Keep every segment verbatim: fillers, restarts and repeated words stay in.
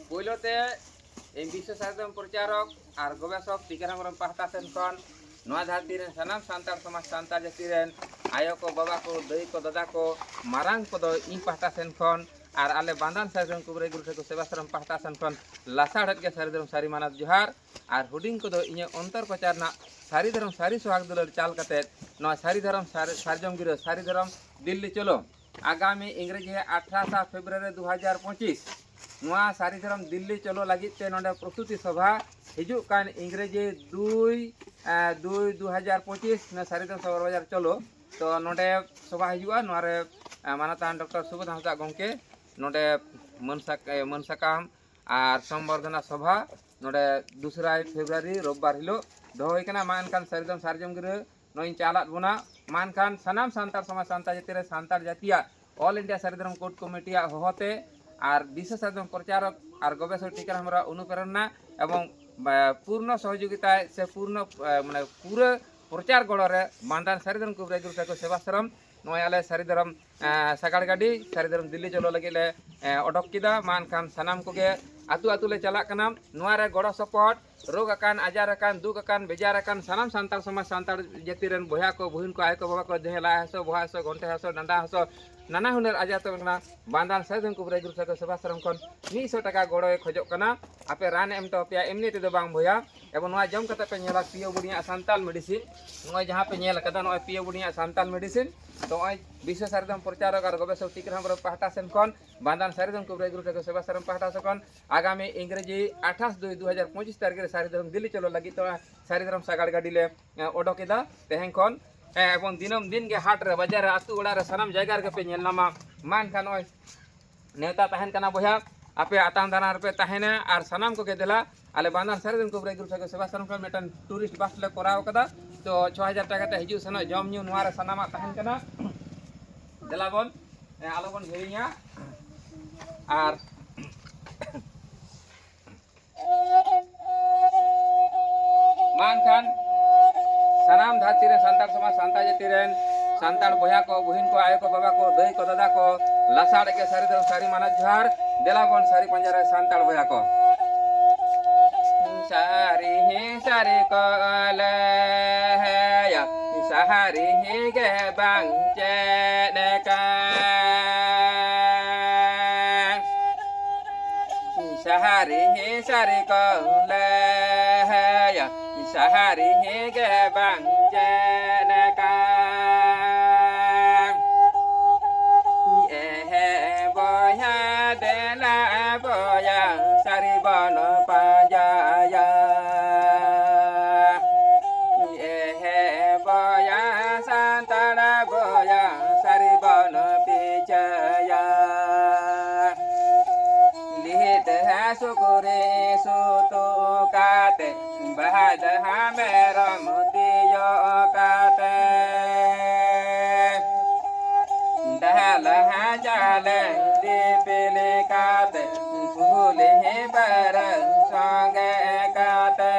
ᱯᱳᱭᱞᱳ ᱛᱮ ᱤᱧ ᱵᱤᱥᱥᱚ ᱥᱟᱨᱡᱚᱢ ᱯᱨᱚᱪᱟᱨᱚᱠ ᱟᱨ ᱜᱚᱵᱮᱥᱚᱠ ᱴᱤᱠᱟᱹᱨᱟᱢ ᱦᱮᱢᱵᱨᱚᱢ ᱯᱟᱦᱴᱟ ᱥᱮᱱ ᱠᱷᱚᱱ ᱱᱚᱣᱟ ᱫᱷᱟᱹᱨᱛᱤ ᱨᱮᱱ ᱥᱟᱱᱟᱢ ᱥᱟᱱᱛᱟᱲ ᱥᱚᱢᱟᱡᱽ, ᱥᱟᱱᱛᱟᱲ ᱡᱟᱹᱛᱤ ᱨᱮᱱ ᱟᱭᱳ ᱠᱚ, ᱵᱟᱵᱟ ᱠᱚ, ᱫᱟᱹᱭ ᱠᱚ, ᱫᱟᱫᱟ ᱠᱚ, ᱢᱟᱨᱟᱝ ᱠᱚᱫᱚ ᱤᱧ ᱯᱟᱦᱴᱟ ᱥᱮᱱ ᱠᱷᱚᱱ ᱟᱨ ᱟᱞᱮ ᱵᱟᱸᱫᱟᱱ ᱥᱟᱨᱡᱚᱢ ᱠᱩᱵᱨᱟᱹᱭ ᱜᱩᱨᱩ ᱴᱷᱟᱹᱠᱩᱨ ᱥᱮᱵᱟᱥᱨᱚᱢ ᱯᱟᱦᱴᱟ ᱥᱮᱱ ᱠᱷᱚᱱ ᱞᱟᱥᱟᱲᱦᱮᱫ ᱜᱮ ᱥᱟᱹᱨᱤ ᱫᱷᱚᱨᱚᱢ ᱥᱟᱹᱨᱤ ᱢᱟᱱᱟᱣ ᱡᱚᱦᱟᱨ᱾ ᱟᱨ ᱦᱩᱰᱤᱧ ᱠᱚᱫᱚ ᱤᱧᱟᱹᱜ ᱚᱱᱛᱚᱨ ᱠᱚᱪᱟ ᱨᱮᱱᱟᱜ ᱥᱟᱹᱨᱤ ᱫᱷᱚᱨᱚᱢ ᱥᱟᱹᱨᱤ ᱥᱚᱦᱟᱜᱽ ᱫᱩᱞᱟᱹᱲ ᱪᱟᱞ ᱠᱟᱛᱮ ᱱᱚᱣᱟ ᱥᱟᱹᱨᱤ ᱫᱷᱚᱨᱚᱢ ᱥᱟᱨ-, ᱥᱟᱨᱡᱚᱢ ᱜᱤᱨᱟᱹ ᱥᱟᱹᱨᱤ ᱫᱷᱚᱨᱚᱢ ᱫᱤᱞᱞᱤ ᱪᱚᱞᱚ ᱟᱜᱟᱢᱤ ᱤᱝᱨᱮᱡᱤ ᱟᱴᱷᱟᱥᱟ ᱯᱷᱮᱵᱨᱩᱣᱟᱨᱤ ᱫᱩ ᱦᱟᱡᱟᱨ ᱯᱚᱸᱪᱤᱥ ᱱᱚᱣᱟ ᱥᱟᱹᱨᱤ ᱫᱷᱚᱨᱚᱢ ᱫᱤᱞᱞᱤ ᱪᱚᱞᱚ ᱞᱟᱹᱜᱤᱫ ᱛᱮ ᱱᱚᱰᱮ ᱯᱨᱚᱥᱛᱩᱛᱤ ᱥᱚᱵᱷᱟ ᱦᱤᱡᱩᱜ ᱠᱟᱱ ᱤᱝᱨᱮᱡᱤ ᱫᱩᱭ, ᱮ, ᱫᱩᱭ ᱫᱩ ᱦᱟᱡᱟᱨ ᱯᱚᱸᱪᱤᱥ ᱱᱚᱣᱟ ᱥᱟᱹᱨᱤ ᱫᱷᱚᱨᱚᱢ ᱥᱚᱵᱷᱟ ᱵᱟᱡᱟᱨ ᱪᱚᱞᱚ᱾ ᱛᱚ ᱱᱚᱰᱮ ᱥᱚᱵᱷᱟ ᱦᱤᱡᱩᱜᱼᱟ, ᱱᱚᱣᱟ ᱨᱮ, ᱮ, ᱢᱟᱱᱚᱛᱟᱱ ᱰᱚᱠᱴᱚᱨ ᱥᱩᱵᱳᱫᱷ ᱦᱟᱸᱥᱫᱟ ᱜᱚᱢᱠᱮ ᱱᱚᱰᱮ ᱢᱟᱹᱱ ᱥᱟᱠ-, ᱮ, ᱢᱟᱹᱱ ᱥᱟᱠᱟᱢ ᱟᱨ ᱥᱚᱢᱵᱚᱨᱫᱷᱚᱱᱟ ᱥᱚᱵᱷᱟ ᱱᱚᱰᱮ ᱫᱩᱥᱨᱟᱭ ᱯᱷᱮᱵᱨᱩᱣᱟᱨᱤ ᱨᱳᱵᱵᱟᱨ ᱦᱤᱞᱳᱜ ᱫᱚᱦᱚ ᱦᱩᱭ ᱠᱟᱱᱟ᱾ ᱢᱟ ᱮᱱᱠᱷᱟᱱ ᱥᱟᱹᱨᱤ ᱫᱷᱚᱨᱚᱢ ᱥᱟᱨᱡᱚᱢ ᱜᱤᱨᱟᱹ ᱱᱚᱜᱼᱚᱭ ᱤᱧ ᱪᱟᱞᱟᱫ ᱵᱚᱱᱟ᱾ ᱢᱟ ᱮᱱᱠᱷᱟᱱ ᱥᱟᱱᱟᱢ ᱥᱟᱱᱛᱟᱲ ᱥᱚᱢᱟᱡᱽ, ᱥᱟᱱᱛᱟᱲ ᱡᱟᱹᱛᱤ ᱨᱮ ᱥᱟᱱᱛᱟᱲ ᱡᱟᱹᱛᱤᱭᱟᱜ ᱚᱞ ᱤᱱᱰᱤᱭᱟ ᱥᱟᱹᱨᱤ ᱫᱷᱚᱨᱚᱢ ᱠᱳᱰ ᱠᱚᱢᱤᱴᱤᱭᱟᱜ ᱦᱚᱦᱚᱛᱮ ᱟᱨ ᱵᱤᱥᱥᱚ ᱥᱟᱨᱡᱚᱢ ᱯᱨᱚᱪᱟᱨᱚᱠ ᱟᱨ ᱜᱚᱵᱮᱥᱚᱠ ᱴᱤᱠᱟᱹᱨᱟᱢ ᱦᱮᱢᱵᱨᱚᱢ ᱚᱱᱩᱯᱨᱮᱨᱚᱱᱟ ᱮᱵᱚᱝ, ᱮ, ᱯᱩᱨᱱᱚ ᱥᱚᱦᱚᱡᱳᱜᱤᱛᱟ ᱥᱮ ᱯᱩᱨᱱᱚ, ᱮ, ᱢᱟᱱᱮ ᱯᱩᱨᱟᱹ ᱯᱨᱚᱪᱟᱨ ᱜᱚᱲᱚ ᱨᱮ ᱵᱟᱸᱫᱟᱱ ᱥᱟᱹᱨᱤ ᱫᱷᱚᱨᱚᱢ ᱠᱩᱵᱨᱟᱹᱭ ᱜᱩᱨᱩ ᱴᱷᱟᱹᱠᱩᱨ ᱥᱮᱵᱟᱥᱨᱚᱢ ᱱᱚᱜᱼᱚᱭ ᱟᱞᱮ ᱥᱟᱹᱨᱤ ᱫᱷᱚᱨᱚᱢ, ᱮ, ᱥᱟᱜᱟᱲ ᱜᱟᱹᱰᱤ ᱥᱟᱹᱨᱤ ᱫᱷᱚᱨᱚᱢ ᱫᱤᱞᱞᱤ ᱪᱚᱞᱚ ᱞᱟᱹᱜᱤᱫ ᱞᱮ, ᱮ, ᱚᱰᱚᱠ ᱠᱮᱫᱟ᱾ ᱢᱟ ᱮᱱᱠᱷᱟᱱ ᱥᱟᱱᱟᱢ ᱠᱚᱜᱮ ᱟᱹᱛᱩ ᱟᱹᱛᱩ ᱞᱮ ᱪᱟᱞᱟᱜ ᱠᱟᱱᱟ᱾ ᱱᱚᱣᱟ ᱨᱮ ᱜᱚᱲᱚ ᱥᱚᱯᱚᱦᱚᱫ ᱨᱳᱜᱽ ᱟᱠᱟᱱ, ᱟᱡᱟᱨ ᱟᱠᱟᱱ, ᱫᱩᱠ ᱟᱠᱟᱱ, ᱵᱮᱡᱟᱨ ᱟᱠᱟᱱ ᱥᱟᱱᱟᱢ ᱥᱟᱱᱛᱟᱲ ᱥᱚᱢᱟᱡᱽ, ᱥᱟᱱᱛᱟᱲ ᱡᱟᱹᱛᱤ ᱨᱮᱱ ᱵᱚᱭᱦᱟ ᱠᱚ, ᱵᱩᱦᱤᱱ ᱠᱚ, ᱟᱭᱳ ᱠᱚ, ᱵᱟᱵᱟ ᱠᱚ, ᱡᱟᱦᱟᱸᱭ ᱞᱟᱡ ᱦᱟᱹᱥᱩ, ᱵᱚᱦᱚᱜ ᱦᱟᱹᱥᱩ, ᱜᱚᱱᱴᱷᱮ ᱦᱟᱹᱥᱩ, ᱰᱟᱸᱰᱟ ᱦᱟᱹᱥᱩ, ᱱᱟᱱᱟ ᱦᱩᱱᱟᱹᱨ ᱟᱡᱟᱨ ᱛᱟᱵᱚᱱ ᱠᱟᱱᱟ, ᱵᱟᱸᱫᱟᱱ ᱥᱟᱹᱨᱤ ᱫᱷᱚᱨᱚᱢ ᱠᱩᱵᱨᱟᱹᱭ ᱜᱩᱨᱩ ᱴᱷᱟᱹᱠᱩᱨ ᱥᱮᱵᱟᱥᱨᱚᱢ ᱠᱷᱚᱱ ᱢᱤᱫ ᱥᱚ ᱴᱟᱠᱟ ᱜᱚᱲᱚᱭ ᱠᱷᱚᱡᱚᱜ ᱠᱟᱱᱟ᱾ ᱟᱯᱮ ᱨᱟᱱ ᱮ ᱮᱢ ᱦᱚᱴᱚ ᱟᱯᱮᱭᱟ, ᱮᱢᱱᱤ ᱛᱮᱫᱚ ᱵᱟᱝ ᱵᱚᱭᱦᱟ᱾ ᱮᱵᱚᱝ ᱱᱚᱣᱟ ᱡᱚᱢ ᱠᱟᱛᱮ ᱯᱮ ᱧᱮᱞᱟ ᱯᱤᱭᱳ ᱵᱩᱰᱤᱭᱟᱜ ᱥᱟᱱᱛᱟᱞ ᱢᱮᱰᱤᱥᱤᱱ, ᱱᱚᱜᱼᱚᱭ ᱡᱟᱦᱟᱸ ᱯᱮ ᱧᱮᱞ ᱟᱠᱟᱫᱟ, ᱱᱚᱜᱼᱚᱭ ᱯᱤᱭᱳ ᱵᱩᱰᱤᱭᱟᱜ ᱥᱟᱱᱛᱟᱞ ᱢᱮᱰᱤᱥᱤᱱ᱾ ᱛᱚ ᱱᱚᱜᱼᱚᱭ ᱵᱤᱥᱥᱚ ᱥᱟᱨᱤ ᱫᱷᱚᱨᱚᱢ ᱯᱨᱚᱪᱟᱨᱚᱠ ᱟᱨ ᱜᱚᱵᱮᱥᱚᱠ ᱴᱤᱠᱟᱹᱨᱟᱢ ᱦᱮᱢᱵᱨᱚᱢ ᱯᱟᱦᱴᱟ ᱥᱮᱱ ᱠᱷᱚᱱ ᱵᱟᱸᱫᱟᱱ ᱥᱟᱨᱤ ᱫᱷᱚᱨᱚᱢ ᱠᱩᱵᱨᱟᱹᱭ ᱜᱩᱨᱩ ᱴᱷᱟᱹᱠᱩᱨ ᱥᱮᱵᱟᱥᱨᱚᱢ ᱯᱟᱦᱴᱟ ᱥᱮᱱ ᱠᱷᱚᱱ ᱟᱜᱟᱢᱤ ᱤᱝᱨᱮᱡᱤ ᱟᱴᱷᱟᱥ ᱫᱩᱭ ᱫᱩ ᱦᱟᱡᱟᱨ ᱯᱚᱸᱪᱤᱥ ᱛᱟᱹᱨᱤᱠᱷ ᱨᱮ ᱥᱟᱨᱤ ᱫᱷᱚᱨᱚᱢ ᱫᱤᱞᱞᱤ ᱪᱚᱞᱚ ᱞᱟᱹᱜᱤᱫ ᱛᱮ ᱥᱟᱨᱤ ᱫᱷᱚᱨᱚᱢ ᱥᱟᱜᱟᱲ ᱜᱟᱹᱰᱤ ᱞᱮ, ᱮ, ᱚᱰᱚᱠ ᱮᱫᱟ ᱛᱮᱦᱮᱧ ᱠᱷᱚᱱ᱾ ᱮ, ᱮᱵᱚᱝ ᱫᱤᱱᱟᱹᱢ ᱫᱤᱱ ᱜᱮ ᱦᱟᱴ ᱨᱮ, ᱵᱟᱡᱟᱨ ᱨᱮ, ᱟᱹᱛᱩ ᱚᱲᱟᱜ ᱨᱮ, ᱥᱟᱱᱟᱢ ᱡᱟᱭᱜᱟ ᱨᱮᱜᱮ ᱯᱮ ᱧᱮᱞ ᱧᱟᱢᱟ᱾ ᱢᱟ ᱮᱱᱠᱷᱟᱱ ᱱᱚᱜᱼᱚᱭ ᱱᱮᱣᱛᱟ ᱛᱟᱦᱮᱱ ᱠᱟᱱᱟ ᱵᱚᱭᱦᱟ, ᱟᱯᱮ ᱟᱛᱟᱝ ᱫᱟᱨᱟᱢ ᱨᱮᱯᱮ ᱛᱟᱦᱮᱱᱟ᱾ ᱟᱨ ᱥᱟᱱᱟᱢ ᱠᱚᱜᱮ ᱫᱮᱞᱟ, ᱟᱞᱮ ᱵᱟᱸᱫᱟᱱ ᱥᱟᱨᱤ ᱫᱷᱚᱨᱚᱢ ᱠᱩᱵᱨᱟᱹᱭ ᱜᱩᱨᱩ ᱴᱷᱟᱹᱠᱩᱨ ᱥᱮᱵᱟᱥᱨᱚᱢ ᱠᱷᱚᱱ ᱢᱤᱫᱴᱟᱝ ᱴᱩᱨᱤᱥᱴ ᱵᱟᱥ ᱞᱮ ᱠᱚᱨᱟᱣ ᱠᱟᱫᱟ᱾ ᱛᱚ ᱪᱷᱚ ᱦᱟᱡᱟᱨ ᱴᱟᱠᱟ ᱛᱮ ᱦᱤᱡᱩᱜ ᱥᱮᱱᱚᱜ, ᱡᱚᱢ ᱧᱩ ᱱᱚᱣᱟ ᱨᱮ ᱥᱟᱱᱟᱢᱟᱜ ᱛᱟᱦᱮᱱ ᱠᱟᱱᱟ᱾ ᱫᱮᱞᱟ ᱵᱚᱱ, ᱮ, ᱟᱞᱚ ᱵᱚᱱ ᱦᱤᱲᱤᱧᱟ᱾ ᱟᱨ ᱢᱟ ᱮᱱᱠᱷᱟᱱ ᱥᱟᱱᱟᱢ ᱫᱷᱟᱹᱨᱛᱤ ᱨᱮ ᱥᱟᱱᱛᱟᱲ ᱥᱚᱢᱟᱡᱽ, ᱥᱟᱱᱛᱟᱲ ᱡᱟᱹᱛᱤ ᱨᱮᱱ ᱥᱟᱱᱛᱟᱲ ᱵᱚᱭᱦᱟ ᱠᱚ, ᱵᱩᱦᱤᱱ ᱠᱚ, ᱟᱭᱳ ᱠᱚ, ᱵᱟᱵᱟ ᱠᱚ, ᱫᱟᱹᱭ ᱠᱚ, ᱫᱟᱫᱟ ᱠᱚ, ᱞᱟᱥᱟᱲ ᱜᱮ ᱥᱟᱹᱨᱤ ᱫᱷᱚᱨᱚᱢ ᱥᱟᱹᱨᱤ ᱢᱟᱱᱟᱣ ᱡᱚᱦᱟᱨ᱾ ᱫᱮᱞᱟ ᱵᱚᱱ ᱥᱟᱹᱨᱤ ᱯᱟᱸᱡᱟ ᱨᱮ ᱥᱟᱱᱛᱟᱲ ᱵᱚᱭᱦᱟ ᱠᱚ᱾ ᱥᱟᱹᱨᱤ ᱦᱤ ᱥᱟᱹᱨᱤ ᱠᱚ ᱞᱟᱹᱭᱟ, ᱥᱟᱹᱨᱤ ᱦᱤ ᱜᱮ ᱵᱟᱝ ᱪᱮᱫ ᱠᱟᱱ᱾ ᱥᱟᱹᱨᱤ ᱦᱤ ᱥᱟᱹᱨᱤ ᱠᱚ ᱞᱟᱹᱭᱟ, ᱥᱟᱹᱨᱤ ᱦᱤ ᱜᱮ ᱵᱟᱝ ᱪᱮᱫ ᱠᱟᱱ᱾ ᱮᱦᱮ ᱵᱚᱭᱦᱟ ᱫᱮᱞᱟ ᱵᱚᱭᱦᱟ ᱥᱟᱹᱨᱤ ᱵᱚᱱ ᱯᱟᱸᱡᱟᱭᱟ᱾ ᱮᱦᱮ ᱵᱚᱭᱦᱟ ᱥᱟᱱᱛᱟᱲ ᱵᱚᱭᱦᱟ ᱥᱟᱹᱨᱤ ᱵᱚᱱ ᱯᱤᱪᱟᱹᱭᱟ᱾ ᱞᱤᱦᱤᱛ ᱦᱮ ᱥᱩᱠᱨᱤ ᱥᱩᱛᱩ ᱠᱟᱛᱮ, ᱵᱟᱦᱟ ᱡᱟᱦᱟᱸ ᱢᱮᱨᱚᱢ ᱛᱤᱭᱳᱜ ᱠᱟᱛᱮ, ᱰᱟᱦᱞᱟ ᱦᱟᱸ ᱪᱟᱞᱮ ᱫᱤᱯᱤᱞ ᱠᱟᱛᱮ, ᱠᱩᱞᱦᱤ ᱵᱟᱨ ᱥᱚᱸᱜᱮ ᱠᱟᱛᱮ,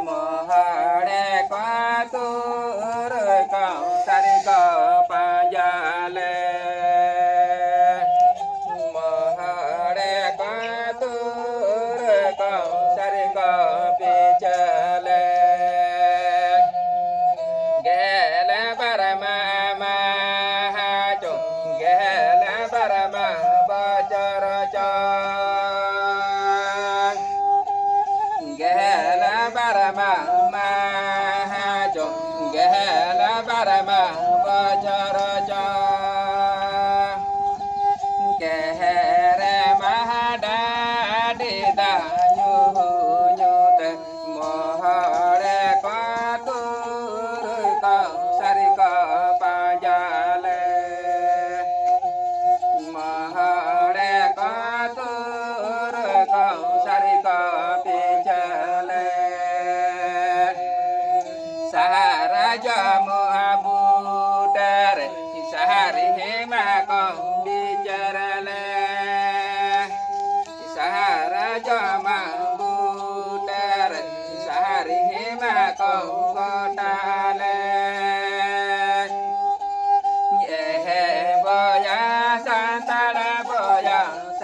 ᱢᱚᱦᱚᱲᱮ ᱠᱚ ᱛᱩᱨ ᱠᱚ ᱥᱟᱹᱨᱤ ᱠᱚ ᱯᱟᱸᱡᱟ ᱞᱮ᱾ ᱢᱚᱦᱚᱲᱮ ᱠᱚ ᱛᱩᱨ ᱠᱚ ᱥᱟᱹᱨᱤ ᱠᱚ ᱯᱤᱪᱟᱹ ᱞᱮ᱾ ᱜᱮᱞ ᱵᱟᱨ ᱢᱟᱦᱟ ᱪᱚ, ᱜᱮᱞ ᱵᱟᱨ ᱢᱟᱦᱟ ᱵᱚᱪᱷᱚᱨ ᱪᱚ᱾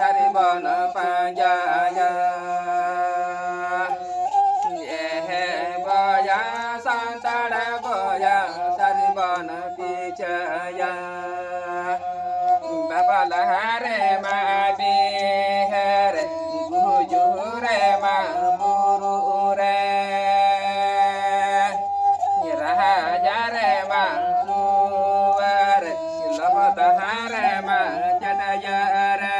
ᱥᱟᱹᱨᱤ ᱵᱚᱱ ᱯᱟᱸᱡᱟᱭᱟ᱾ ᱮᱦᱮ ᱵᱚᱭᱟ ᱥᱟᱱᱛᱟᱲ ᱵᱚᱭᱟ, ᱥᱟᱹᱨᱤ ᱵᱚᱱ ᱯᱤᱪᱷᱟᱹᱭᱟ᱾ ᱵᱟᱯᱞᱟ ᱨᱮᱢᱟ ᱵᱤᱦᱟᱹ ᱨᱮ, ᱜᱩᱡᱩᱜ ᱨᱮᱢᱟ ᱵᱩᱨᱩ ᱨᱮ, ᱨᱟᱡᱟ ᱨᱮᱢᱟ ᱥᱩᱣᱟᱹ ᱨᱮ, ᱞᱚᱵᱚ ᱛᱟᱦᱟᱸ ᱨᱮᱢᱟ ᱪᱟᱹᱴᱭᱟᱹ ᱨᱮ᱾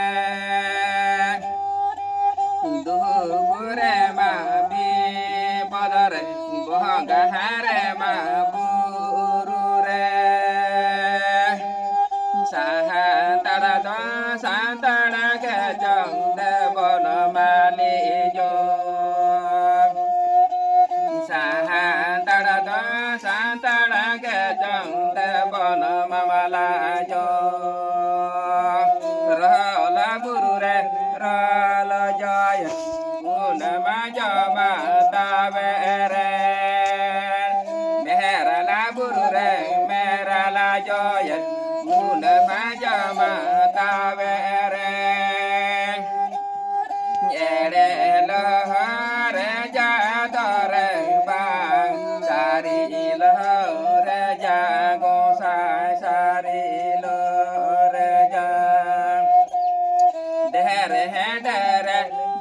ᱫᱩᱠ ᱨᱮᱢᱟ ᱵᱤᱯᱚᱫ ᱨᱮ, ᱵᱚᱸᱜᱟ ᱨᱮᱢᱟ ᱵᱩᱨᱩ ᱨᱮ᱾ ᱥᱟᱱᱛᱟᱲ ᱫᱚ ᱥᱟᱱᱛᱟᱲ ᱜᱮ ᱪᱚᱝ ᱫᱮᱵᱚᱱ ᱢᱟᱹᱞᱤ ᱡᱚᱝ᱾ ᱥᱟᱱᱛᱟᱲ ᱫᱚ ᱥᱟᱱᱛᱟᱲ ᱜᱮ ᱪᱚᱝ ᱫᱮᱵᱚᱱ ᱢᱟᱢᱞᱟ ᱡᱚᱝ᱾ ᱨᱚᱦᱚᱞᱟ ᱵᱩᱨᱩ ᱨᱮ ᱨᱚᱞ ᱡᱚᱭ, ᱩᱱ ᱢᱟ ᱡᱚᱢᱟ ᱛᱟᱵᱮ ᱨᱮ᱾ ᱢᱮᱦᱨᱟᱞᱟ ᱵᱩᱨᱩ ᱨᱮ ᱢᱮᱨᱟᱞᱟ ᱡᱚᱭ, ᱩᱱ ᱢᱟ ᱡᱚᱢᱟ ᱛᱟᱵᱮ ᱨᱮ᱾ ᱮᱲᱮ ᱞᱚᱦᱚᱨ ᱡᱟᱫᱚᱨ ᱵᱟᱝ, ᱥᱟᱹᱨᱤ ᱞᱚᱦᱚᱨ ᱡᱟ ᱜᱚᱸᱥᱟᱭ, ᱥᱟᱹᱨᱤ ᱞᱚᱦᱚᱨ ᱡᱟ᱾ ᱰᱷᱮᱨ ᱰᱷᱮᱨ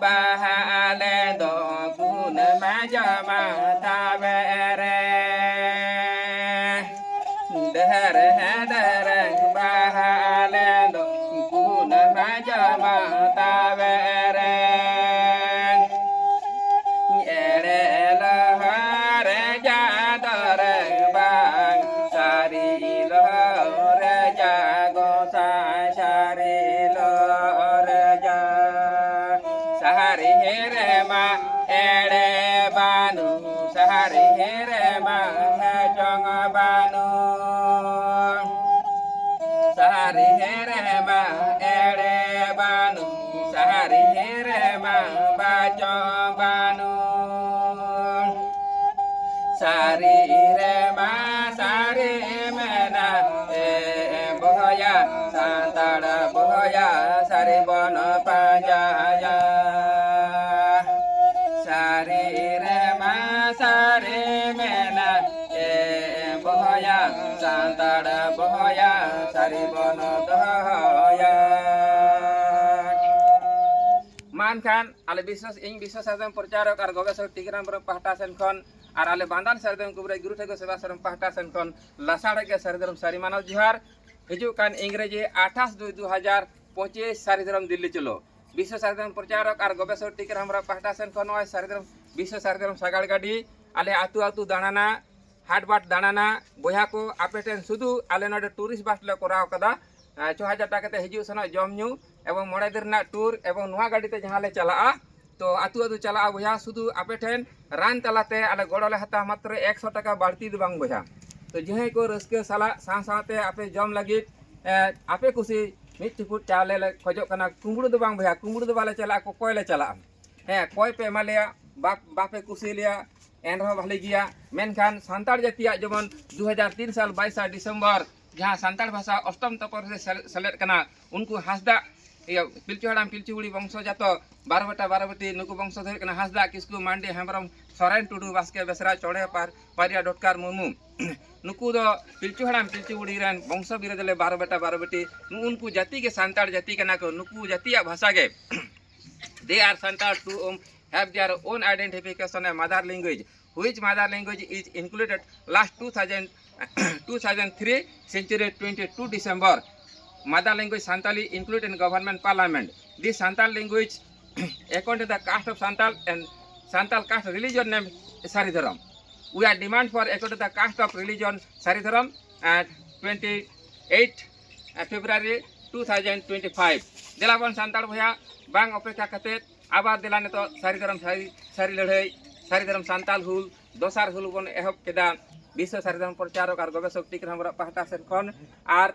ᱵᱟᱦᱟ ᱟᱞᱮ ᱫᱚ ᱜᱩᱱ ᱢᱟ ᱡᱚᱢᱟ ᱛᱟᱵᱮ ᱨᱮ᱾ ᱰᱷᱮᱨ ᱰᱷᱮᱨ ᱵᱟᱦᱟ ᱟᱞᱮ ᱫᱚ ᱜᱩᱱ ᱢᱟ ᱡᱚᱢᱟ ᱛᱟᱵᱮ ᱨᱮ᱾ ᱮᱲᱮ ᱞᱚᱦᱚᱨ ᱡᱟᱫᱚᱨ ᱵᱟᱝ, ᱥᱟᱹᱨᱤ ᱞᱚᱦᱚᱨ ᱡᱟ ᱜᱚᱸᱥᱟᱭ, ᱥᱟᱹᱨᱤ ᱞᱚᱦᱚᱨ ᱡᱟ᱾ ᱥᱟᱦᱟᱨᱤ ᱨᱮᱢᱟ ᱮᱲᱮ ᱵᱟᱹᱱᱩᱜ, ᱥᱟᱦᱟᱨᱤ ᱨᱮᱢᱟ ᱦᱮᱸ ᱪᱚᱝ ᱵᱟᱹᱱᱩᱜ᱾ ᱥᱟᱦᱟᱨᱤ ᱨᱮᱢᱟ ᱮᱲᱮ ᱵᱟᱹᱱᱩᱜ, ᱥᱟᱦᱟᱨᱤ ᱨᱮᱢᱟ ᱵᱟᱪᱚᱝ ᱵᱟᱹᱱᱩᱜ᱾ ᱥᱟᱹᱨᱤ ᱨᱮᱢᱟ ᱥᱟᱹᱨᱤ ᱢᱮᱱᱟᱜ ᱮ ᱵᱚᱭᱦᱟ, ᱥᱟᱱᱛᱟᱲ ᱵᱚᱭᱦᱟ᱾ ᱥᱟᱹᱨᱤ ᱵᱚᱱ ᱯᱟᱸᱡᱟᱭᱟ᱾ ᱥᱟᱹᱨᱤ ᱨᱮᱢᱟ ᱥᱟᱹᱨᱤ ᱢᱮᱱᱟᱜ, ᱮ ᱵᱚᱦᱚᱭᱟ, ᱥᱟᱱᱛᱟᱲ ᱵᱚᱦᱚᱭᱟ, ᱥᱟᱹᱨᱤ ᱵᱚᱱ ᱫᱚᱦᱚᱭᱟ᱾ ᱢᱟ ᱮᱱᱠᱷᱟᱱ ᱟᱞᱮ ᱵᱤᱥᱥᱚ, ᱤᱧ ᱵᱤᱥᱥᱚ ᱥᱟᱨᱡᱚᱢ ᱯᱨᱚᱪᱟᱨᱚᱠ ᱟᱨ ᱜᱚᱵᱮᱥᱚᱠ ᱴᱤᱠᱨᱟᱢ ᱦᱮᱢᱵᱨᱚᱢ ᱯᱟᱦᱴᱟ ᱥᱮᱱ ᱠᱷᱚᱱ ᱟᱨ ᱟᱞᱮ ᱵᱟᱸᱫᱟᱱ ᱥᱟᱨᱡᱚᱢ ᱠᱩᱵᱨᱟᱹᱭ ᱜᱩᱨᱩ ᱴᱷᱟᱹᱠᱩᱨ ᱥᱮᱵᱟ ᱥᱚᱨᱚᱢ ᱯᱟᱦᱴᱟ ᱥᱮᱱ ᱠᱷᱚᱱ ᱞᱟᱥᱟᱲᱦᱮᱫ ᱜᱮ ᱥᱟᱹᱨᱤ ᱫᱷᱚᱨᱚᱢ ᱥᱟᱹᱨᱤ ᱢᱟᱱᱟᱣ ᱡᱚᱦᱟᱨ᱾ ᱦᱤᱡᱩᱜ ᱠᱟᱱ ᱤᱝᱨᱮᱡᱤ ᱟᱴᱷᱟᱥ ᱫᱩᱭ ᱫᱩ ᱦᱟᱡᱟᱨ ᱯᱚᱸᱪᱤᱥ ᱥᱟᱹᱨᱤ ᱫᱷᱚᱨᱚᱢ ᱫᱤᱞᱞᱤ ᱪᱚᱞᱚ᱾ ᱵᱤᱥᱥᱚ ᱥᱟᱹᱨᱤ ᱫᱷᱚᱨᱚᱢ ᱯᱨᱚᱪᱟᱨᱚᱠ ᱟᱨ ᱜᱚᱵᱮᱥᱚᱠ ᱴᱤᱠᱨᱟᱢ ᱦᱮᱢᱵᱨᱚᱢ ᱯᱟᱦᱴᱟ ᱥᱮᱱ ᱠᱷᱚᱱ ᱱᱚᱜᱼᱚᱭ ᱥᱟᱹᱨᱤ ᱫᱷᱚᱨᱚᱢ, ᱵᱤᱥᱥᱚ ᱥᱟᱹᱨᱤ ᱫᱷᱚᱨᱚᱢ ᱥᱟᱜᱟᱲ ᱜᱟᱹᱰᱤ ᱟᱞᱮ ᱟᱹᱛᱩ ᱟᱹᱛᱩ ᱫᱟᱬᱟᱱᱟ, ᱦᱟᱴ ᱵᱟᱴ ᱫᱟᱬᱟᱱᱟ᱾ ᱵᱚᱭᱦᱟ ᱠᱚ, ᱟᱯᱮ ᱴᱷᱮᱱ ᱥᱩᱫᱷᱩ ᱟᱞᱮ ᱱᱚᱰᱮ ᱴᱩᱨᱤᱥᱴ ᱵᱟᱥ ᱞᱮ ᱠᱚᱨᱟᱣ ᱠᱟᱫᱟ, ᱮᱸ, ᱪᱷᱚ ᱦᱟᱡᱟᱨ ᱴᱟᱠᱟ ᱠᱟᱛᱮ ᱦᱤᱡᱩᱜ ᱥᱮᱱᱚᱜ, ᱡᱚᱢ ᱧᱩ ᱮᱵᱚᱝ ᱢᱚᱬᱮ ᱫᱤᱱ ᱨᱮᱱᱟᱜ ᱴᱩᱨ, ᱮᱵᱚᱝ ᱱᱚᱣᱟ ᱜᱟᱹᱰᱤ ᱛᱮ ᱡᱟᱦᱟᱸ ᱞᱮ ᱪᱟᱞᱟᱜᱼᱟ, ᱛᱚ ᱟᱹᱛᱩ ᱟᱹᱛᱩ ᱪᱟᱞᱟᱜᱼᱟ ᱵᱚᱭᱦᱟ, ᱥᱩᱫᱷᱩ ᱟᱯᱮ ᱴᱷᱮᱱ ᱨᱟᱱ ᱛᱟᱞᱟᱛᱮ ᱟᱞᱮ ᱜᱚᱲᱚ ᱞᱮ ᱦᱟᱛᱟᱣᱟ, ᱢᱟᱛᱨᱚ ᱮᱠᱥᱚ ᱴᱟᱠᱟ ᱵᱟᱹᱲᱛᱤ ᱫᱚ ᱵᱟᱝ ᱵᱚᱭᱦᱟ᱾ ᱛᱚ ᱡᱟᱦᱟᱸᱭ ᱠᱚ ᱨᱟᱹᱥᱠᱟᱹ ᱥᱟᱞᱟᱜ ᱥᱟᱶ ᱥᱟᱶᱛᱮ ᱟᱯᱮ ᱡᱚᱢ ᱞᱟᱹᱜᱤᱫ, ᱮᱸ, ᱟᱯᱮ ᱠᱩᱥᱤ ᱢᱤᱫ ᱪᱩᱯᱩᱫ ᱪᱟᱣᱞᱮ ᱞᱮ ᱠᱷᱚᱡᱚᱜ ᱠᱟᱱᱟ᱾ ᱠᱩᱢᱵᱽᱲᱩ ᱫᱚ ᱵᱟᱝ ᱵᱚᱭᱦᱟ, ᱠᱩᱢᱵᱽᱲᱩ ᱫᱚ ᱵᱟᱞᱮ ᱪᱟᱞᱟᱜᱼᱟ, ᱠᱚᱠᱚᱭ ᱞᱮ ᱪᱟᱞᱟᱜᱼᱟ᱾ ᱦᱮᱸ, ᱠᱚᱭ ᱯᱮ ᱮᱢᱟ ᱞᱮᱭᱟ, ᱵᱟ-, ᱵᱟᱯᱮ ᱠᱩᱥᱤ ᱞᱮᱭᱟ, ᱮᱱᱨᱮᱦᱚᱸ ᱵᱷᱟᱞᱮ ᱜᱮᱭᱟ᱾ ᱢᱮᱱᱠᱷᱟᱱ ᱥᱟᱱᱛᱟᱲ ᱡᱟᱹᱛᱤᱭᱟᱜ ᱡᱮᱢᱚᱱ ᱫᱩ ᱦᱟᱡᱟᱨ ᱛᱤᱱ ᱥᱟᱞ ᱵᱟᱭᱤᱥᱟ ᱰᱤᱥᱮᱢᱵᱚᱨ ᱡᱟᱦᱟᱸ ᱥᱟᱱᱛᱟᱲ ᱵᱷᱟᱥᱟ ᱚᱥᱴᱚᱢ ᱛᱚᱯᱚᱨ ᱨᱮ ᱥᱮᱞ-, ᱥᱮᱞᱮᱫ ᱠᱟᱱᱟ, ᱩᱱᱠᱩ ᱦᱟᱸᱥᱫᱟ, ᱤᱭᱟᱹ, ᱯᱤᱞᱪᱩ ᱦᱟᱲᱟᱢ ᱯᱤᱞᱪᱩ ᱵᱩᱲᱦᱤ ᱵᱚᱝᱥᱚ ᱡᱟᱛᱚ ᱵᱟᱨᱚ ᱵᱮᱴᱟ ᱵᱟᱨᱚ ᱵᱮᱴᱤ, ᱱᱩᱠᱩ ᱵᱚᱝᱥᱚ ᱫᱚ ᱦᱩᱭᱩᱜ ᱠᱟᱱᱟ ᱦᱟᱸᱥᱫᱟ, ᱠᱤᱥᱠᱩ, ᱢᱟᱱᱰᱤ, ᱦᱮᱢᱵᱨᱚᱢ, ᱥᱚᱨᱮᱱ, ᱴᱩᱰᱩ, ᱵᱟᱥᱠᱮ, ᱵᱮᱥᱨᱟ, ᱪᱚᱲᱮ, ᱯᱟᱨ-, ᱯᱟᱨᱤᱭᱟ, ᱰᱚᱴᱠᱟᱨ, ᱢᱩᱨᱢᱩ᱾ ᱱᱩᱠᱩ ᱫᱚ ᱯᱤᱞᱪᱩ ᱦᱟᱲᱟᱢ ᱯᱤᱞᱪᱩ ᱵᱩᱲᱦᱤ ᱨᱮᱱ ᱵᱚᱝᱥᱚ ᱵᱤᱨᱟᱹᱫᱟᱹᱞᱤ ᱵᱟᱨᱚ ᱵᱮᱴᱟ ᱵᱟᱨᱚ ᱵᱮᱴᱤ᱾ ᱱᱩᱜᱼᱩ ᱱᱩᱠᱩ ᱡᱟᱹᱛᱤ ᱜᱮ ᱥᱟᱱᱛᱟᱲ ᱡᱟᱹᱛᱤ ᱠᱟᱱᱟ ᱠᱚ, ᱱᱩᱠᱩ ᱡᱟᱹᱛᱤᱭᱟᱜ ᱵᱷᱟᱥᱟ ᱜᱮ᱾ They are Santal to whom have their own identification a mother language, which mother language is included last two thousand, two thousand three century twenty-two December. Mother language Santali included in government parliament. This Santal language, according to the caste of Santal and Santal caste religion name Saridharam. We are demand for according to the caste of religion Saridharam and twenty-eight February two thousand twenty-five. ᱫᱮᱞᱟ ᱵᱚᱱ ᱥᱟᱱᱛᱟᱲ ᱵᱚᱭᱦᱟ, ᱵᱟᱝ ᱚᱯᱮᱠᱷᱟ ᱠᱟᱛᱮ ᱟᱵᱟᱨ ᱫᱮᱞᱟ ᱱᱤᱛᱚᱜ ᱥᱟᱹᱨᱤ ᱫᱷᱚᱨᱚᱢ ᱥᱟᱹᱨᱤ, ᱥᱟᱹᱨᱤ ᱞᱟᱹᱲᱦᱟᱹᱭ, ᱥᱟᱹᱨᱤ ᱫᱷᱚᱨᱚᱢ ᱥᱟᱱᱛᱟᱞ ᱦᱩᱞ, ᱫᱚᱥᱟᱨ ᱦᱩᱞ ᱵᱚᱱ ᱮᱦᱚᱵ ᱠᱮᱫᱟ᱾ ᱵᱤᱥᱥᱚ ᱥᱟᱹᱨᱤ ᱫᱷᱚᱨᱚᱢ ᱯᱨᱚᱪᱟᱨᱚᱠ ᱟᱨ ᱜᱚᱵᱮᱥᱚᱠ ᱴᱤᱠᱨᱟᱢ ᱦᱮᱢᱵᱨᱚᱢ ᱯᱟᱦᱴᱟ ᱥᱮᱱ ᱠᱷᱚᱱ᱾ ᱟᱨ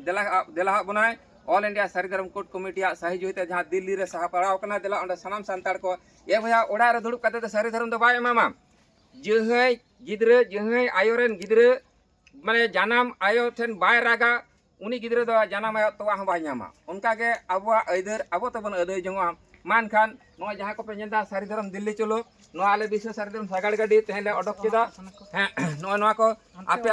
ᱫᱮᱞᱟ, ᱫᱮᱞᱟ ᱦᱟᱸᱜ ᱵᱚᱱᱟᱭ All India ᱥᱟᱹᱨᱤ ᱫᱷᱚᱨᱚᱢ ᱠᱳᱰ ᱠᱚᱢᱤᱴᱤᱭᱟᱜ ᱥᱟᱹᱦᱤ ᱡᱩᱦᱤᱛᱮ ᱡᱟᱦᱟᱸ ᱫᱤᱞᱞᱤ ᱨᱮ ᱥᱟᱯᱲᱟᱣ ᱠᱟᱱᱟ᱾ ᱫᱮᱞᱟ ᱚᱸᱰᱮ ᱥᱟᱱᱟᱢ ᱥᱟᱱᱛᱟᱲ ᱠᱚ, ᱮ ᱵᱚᱭᱦᱟ, ᱚᱲᱟᱜ ᱨᱮ ᱫᱩᱲᱩᱵ ᱠᱟᱛᱮ ᱫᱚ ᱥᱟᱹᱨᱤ ᱫᱷᱚᱨᱚᱢ ᱫᱚ ᱵᱟᱭ ᱮᱢᱟᱢᱟ᱾ ᱡᱟᱦᱟᱸᱭ ᱜᱤᱫᱽᱨᱟᱹ, ᱡᱟᱦᱟᱸᱭ ᱟᱭᱳ ᱨᱮᱱ ᱜᱤᱫᱽᱨᱟᱹ, ᱢᱟᱱᱮ ᱡᱟᱱᱟᱢ ᱟᱭᱳ ᱴᱷᱮᱱ ᱵᱟᱭ ᱨᱟᱜᱟ, ᱩᱱᱤ ᱜᱤᱫᱽᱨᱟᱹ ᱫᱚ ᱡᱟᱱᱟᱢ ᱟᱭᱳ ᱛᱚᱣᱟ ᱦᱚᱸ ᱵᱟᱭ ᱧᱟᱢᱟ᱾ ᱚᱱᱠᱟᱜᱮ ᱟᱵᱚᱣᱟᱜ ᱟᱹᱭᱫᱟᱹᱨ ᱟᱵᱚ ᱛᱮᱵᱚᱱ ᱟᱹᱫᱟᱹᱭ ᱡᱚᱝᱚᱜᱼᱟ᱾ ᱢᱟ ᱮᱱᱠᱷᱟᱱ ᱱᱚᱣᱟ ᱡᱟᱦᱟᱸ ᱠᱚᱯᱮ ᱧᱮᱞ ᱮᱫᱟ ᱥᱟᱹᱨᱤ ᱫᱷᱚᱨᱚᱢ ᱫᱤᱞᱞᱤ ᱪᱚᱞᱚ, ᱱᱚᱣᱟ ᱟᱞᱮ ᱵᱤᱥᱥᱚ ᱥᱟᱹᱨᱤ ᱫᱷᱚᱨᱚᱢ ᱥᱟᱜᱟᱲ ᱜᱟᱹᱰᱤ ᱛᱮᱦᱮᱧ ᱞᱮ ᱚᱰᱚᱠ ᱠᱮᱫᱟ᱾ ᱦᱮᱸ, ᱱᱚᱜᱼᱚᱭ ᱱᱚᱣᱟ ᱠᱚ ᱟᱯᱮ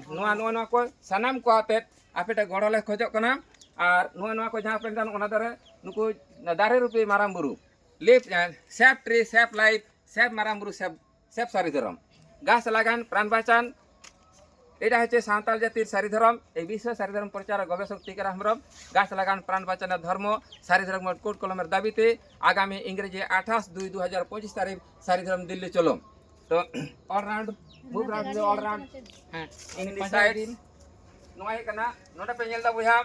ᱱᱚᱣᱟ ᱱᱚᱜᱼᱚᱭ ᱱᱚᱣᱟ ᱠᱚ ᱥᱟᱱᱟᱢ ᱠᱚ ᱟᱛᱮᱫ ᱟᱯᱮ ᱴᱷᱮᱱ ᱜᱚᱲᱚ ᱞᱮ ᱠᱷᱚᱡᱚᱜ ᱠᱟᱱᱟ᱾ ᱟᱨ ᱱᱚᱜᱼᱚᱭ ᱱᱚᱣᱟ ᱠᱚ ᱡᱟᱦᱟᱸ ᱯᱮ ᱧᱮᱞ ᱮᱫᱟ ᱚᱱᱟ ᱫᱟᱨᱮ, ᱱᱩᱠᱩ ᱫᱟᱨᱮ ᱨᱩᱯᱤ ᱢᱟᱨᱟᱝ ᱵᱩᱨᱩ, live, save tree, save life, save ᱢᱟᱨᱟᱝ ᱵᱩᱨᱩ, save, save ᱥᱟᱹᱨᱤ ᱫᱷᱚᱨᱚᱢ, ᱜᱟᱪᱷ ᱞᱟᱜᱟᱱ ᱯᱨᱟᱱ ᱵᱟᱪᱟᱱ, ᱮᱴᱟ ᱦᱚᱪᱪᱷᱮ ᱥᱟᱱᱛᱟᱲ ᱡᱟᱹᱛᱤᱨ ᱥᱟᱹᱨᱤ ᱫᱷᱚᱨᱚᱢ, ᱮᱭ ᱵᱤᱥᱥᱚ ᱥᱟᱹᱨᱤ ᱫᱷᱚᱨᱚᱢ ᱯᱨᱚᱪᱟᱨ ᱜᱚᱵᱮᱥᱚᱠ ᱴᱤᱠᱟᱨᱟᱢ ᱦᱮᱢᱵᱨᱚᱢ, ᱜᱟᱪᱷ ᱞᱟᱜᱟᱱ ᱯᱨᱟᱱ ᱵᱟᱪᱟᱱ ᱫᱷᱚᱨᱢᱚ, ᱥᱟᱹᱨᱤ ᱫᱷᱚᱨᱚᱢ ᱠᱳᱰ ᱠᱚᱞᱚᱢᱮᱨ ᱫᱟᱵᱤᱛᱮ ᱟᱜᱟᱢᱤ ᱤᱝᱨᱮᱡᱤ ᱟᱴᱷᱟᱥ ᱫᱩᱭ ᱫᱩ ᱦᱟᱡᱟᱨ ᱯᱚᱸᱪᱤᱥ ᱛᱟᱹᱨᱤᱠᱷ ᱥᱟᱹᱨᱤ ᱫᱷᱚᱨᱚᱢ ᱫᱤᱞᱞᱤ ᱪᱚᱞᱚ᱾ ᱛᱚ all round, move round, all round, ᱦᱮᱸ, in the side, ᱱᱚᱣᱟ ᱦᱩᱭᱩᱜ ᱠᱟᱱᱟ, ᱱᱚᱰᱮ ᱯᱮ ᱧᱮᱞ ᱮᱫᱟ ᱵᱚᱭᱦᱟ,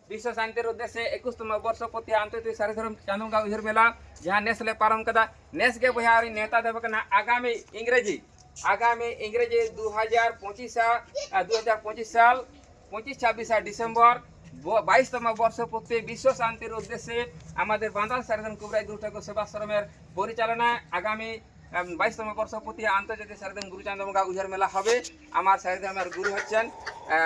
ᱵᱤᱥᱥᱚ ᱥᱟᱱᱛᱤᱨ ᱩᱫᱽᱫᱮᱥᱥᱮ ᱮᱠᱩᱥᱛᱚᱢ ᱵᱚᱨᱥᱚ ᱯᱚᱛᱤ ᱟᱱᱛᱚᱨᱡᱟᱛᱤᱠ ᱥᱟᱹᱨᱤ ᱫᱷᱚᱨᱚᱢ ᱪᱟᱸᱫᱳ ᱵᱚᱸᱜᱟ ᱩᱭᱦᱟᱹᱨ ᱢᱮᱞᱟ, ᱡᱟᱦᱟᱸ ᱱᱮᱥ ᱞᱮ ᱯᱟᱨᱚᱢ ᱠᱟᱫᱟ᱾ ᱱᱮᱥ ᱜᱮ ᱵᱚᱭᱦᱟ ᱟᱹᱣᱨᱤ ᱱᱮᱣᱛᱟ ᱫᱮᱵᱚ ᱠᱟᱱᱟ, ᱟᱜᱟᱢᱤ ᱤᱝᱨᱮᱡᱤ, ᱟᱜᱟᱢᱤ ᱤᱝᱨᱮᱡᱤ ᱫᱩ ᱦᱟᱡᱟᱨ ᱯᱚᱸᱪᱤᱥ ᱥᱟᱞ, ᱟᱨ ᱫᱩ ᱦᱟᱡᱟᱨ ᱯᱚᱸᱪᱤᱥ ᱥᱟᱞ ᱯᱚᱸᱪᱤᱥ ᱪᱷᱟᱵᱵᱤᱥ ᱰᱤᱥᱮᱢᱵᱚᱨ ᱵᱚ-, ᱵᱟᱭᱤᱥ ᱛᱚᱢ ᱵᱚᱨᱥᱚ ᱯᱩᱨᱛᱤ ᱵᱤᱥᱥᱚ ᱥᱟᱱᱛᱤᱨ ᱩᱫᱽᱫᱮᱥᱥᱮ ᱟᱢᱟᱫᱮᱨ ᱵᱟᱸᱫᱟᱱ ᱥᱟᱹᱨᱤ ᱫᱷᱚᱨᱚᱢ ᱠᱩᱵᱨᱟᱭ ᱜᱩᱨᱩ ᱴᱷᱟᱹᱠᱩᱨ ᱥᱮᱵᱟᱥᱨᱚᱢᱮᱨ ᱯᱚᱨᱤᱪᱟᱞᱚᱱᱟᱭ ᱟᱜᱟᱢᱤ, ᱮᱢ, ᱵᱟᱭᱤᱥ ᱛᱚᱢ ᱵᱚᱨᱥᱚ ᱯᱩᱨᱛᱤ ᱟᱱᱛᱚᱨᱡᱟᱛᱤᱠ ᱥᱟᱹᱨᱤ ᱫᱷᱚᱨᱚᱢ ᱜᱩᱨᱩ ᱪᱟᱸᱫᱳ ᱵᱚᱸᱜᱟ ᱩᱭᱦᱟᱹᱨ ᱢᱮᱞᱟ ᱦᱚᱵᱮ᱾ ᱟᱢᱟᱨ ᱥᱟᱹᱨᱤ ᱫᱷᱚᱨᱚᱢᱮᱨ ᱜᱩᱨᱩ ᱦᱚᱪᱪᱮᱱ, ᱮ,